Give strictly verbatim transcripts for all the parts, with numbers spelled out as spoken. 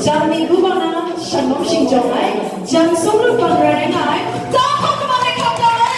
Jang ni bu bang na shanglawm shingjawng ai, jang sumlut bang rai nga ai, ta hkawt kaba ai hkap da ai.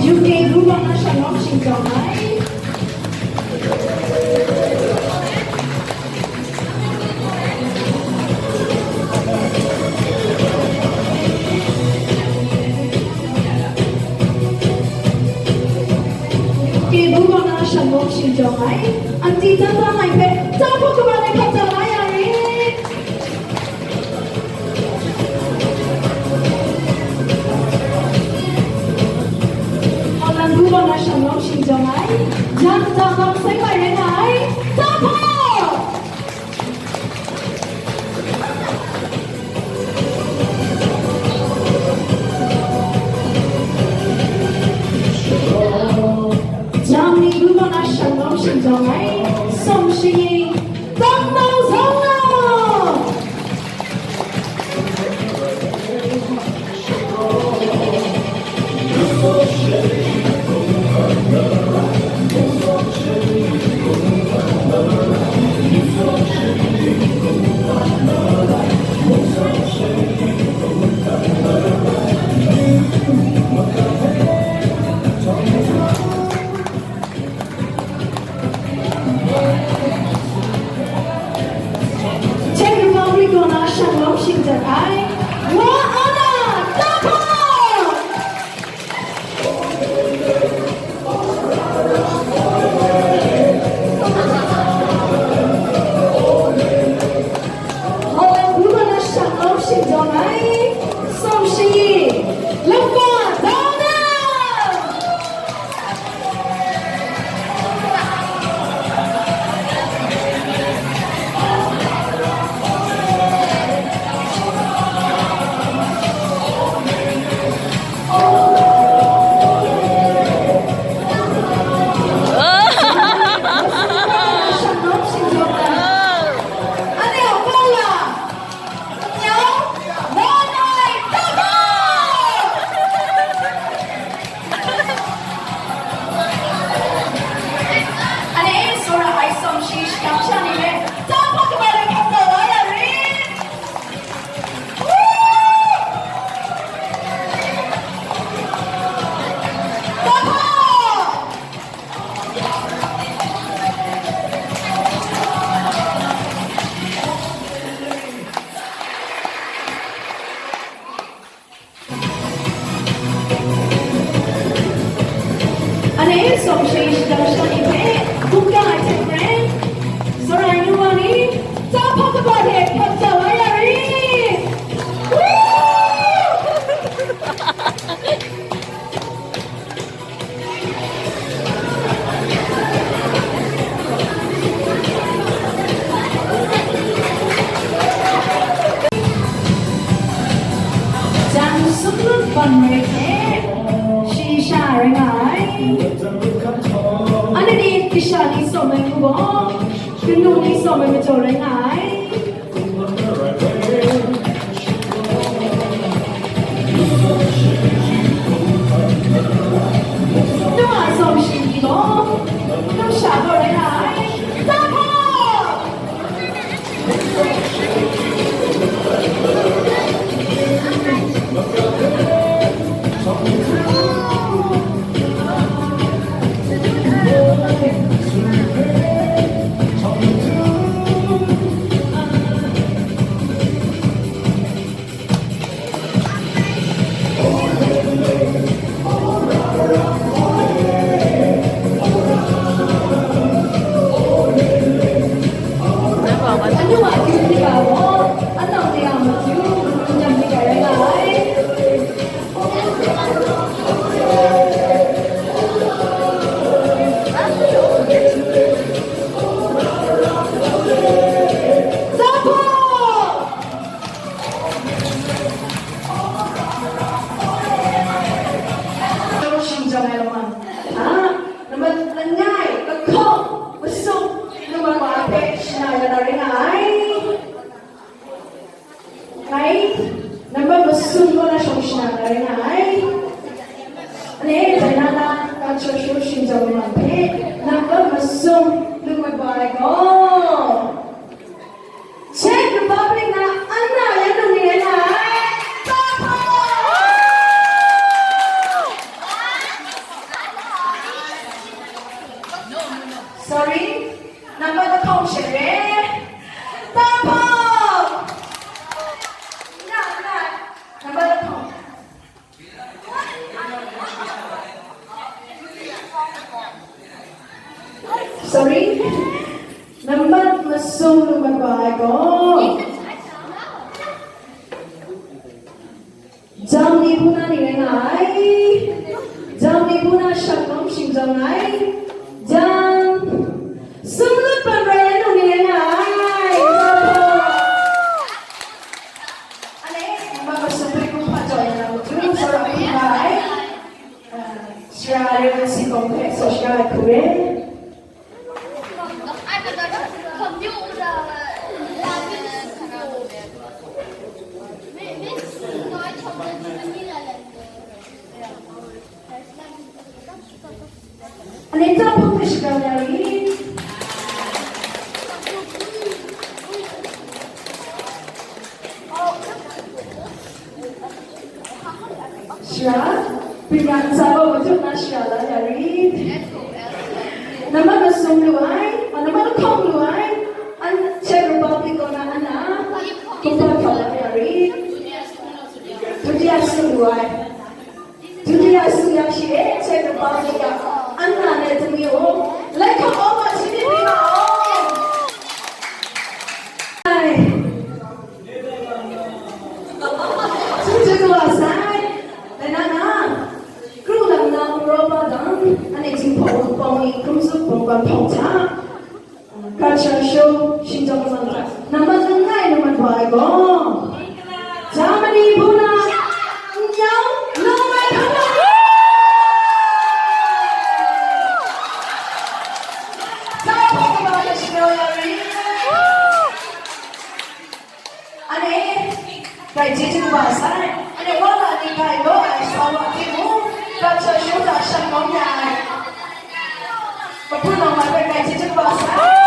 U K bu bang na shanglawm shingjawng ai. Ke bu bang na shanglawm shingjawng ai, anti tan tan ai hpe, ta hkawt kaba ai hkap da la ya rit. Holland bu bang na shanglawm shingjawng ai, jan da bang sai bai rai nga ai, ta hkawt. Jang ni bu bang na shanglawm shingjawng ai, Sawm Shayi, Dam Nau Zaw Nau. Czech Republic kaw na shanglawm shingdat ai, Wa Ana Dahpaw! Holland bu bang na shanglawm shingdawng ai, Sawm Shayi, Lungba Dawng Nau! Ane, tsawra ai Sawm Shayi shadang sha ni hpe, ta hpa kaba ai hkap da wa ya rit. Ta hpa! Ane, Sawm Shayi shadang sha ni hpe, bungga ai hte maren, tsawra ai nu wa ni, ta hpa kaba hte hkap da wa ya rit. Woo! Jang sumlut ban rai hte, shayi sha rai nga ai. Anhte ni kasha ni tsawm ai hku gaw, kanu ni tsawm ai majaw rai nga ai. Nu a Sawm Shayi gaw, nu sha gaw rai nga ai. Ta hpa! Ngai lama. Ah, nambat langai, lahkawng, masum, nambat wa hpe shana ya na rai nga ai. Ngai, nambat masum kaw na shawng shana na rai nga ai. Ane, dai na na, ka chaw shaw shingtang lam hpe, nambat masum, nambat wa ai gaw. Czech Republic na Anna yan num ni rai nga ai. Bravo! Sorry, nambat lahkawng she re. Bravo! Na, na, nambat lahkawng. Sorry. Nambat masum nambat wa ai gaw. Jam ni hpuna ni rai nga ai. Jam ni hpuna shak lawm shingtang ai. Jam. Sumlut Panrai yan num ni rai nga ai. Ane, nambat masum hpe kumhpa jaw ya na matu, tsawra hpung nga ai. Sara Reverend Sikong hpe tsaw shara ai hku re. Ane, tsa hpung hte shakram ya rit. Shara, pinggan tsa gaw madu na shara la ya rit. Nambat masum lu ai, a, nambat lahkawng lu ai, an Czech Republic kaw na Anna, kumhpa hkau la ya rit. Dutiya su lu ai. Dutiya su yang shi e, Czech Republic yang, Anna ne tami o, lai hkap awng a, shi ni bring a awng. Ai. Sumsum wa sai, dai na na, kru lam na Europa dang, ane Jinghpaw Wunpawng ni hkrum zup bungkam hpawng hta, Gacha show, shingtang lamang hta, nambat langai nambat wa ai gaw, Germany hpuna, n yau, lung mai hkang wa. Sa hpawng kaba hte shanau ya rit. Ane, grai chyeju kaba sai. Ane, wa la ni grai law ai sa wa hte mung, gacha show hta shang lawm ya ai. Kahpun nawng hpe grai chyeju kaba sai.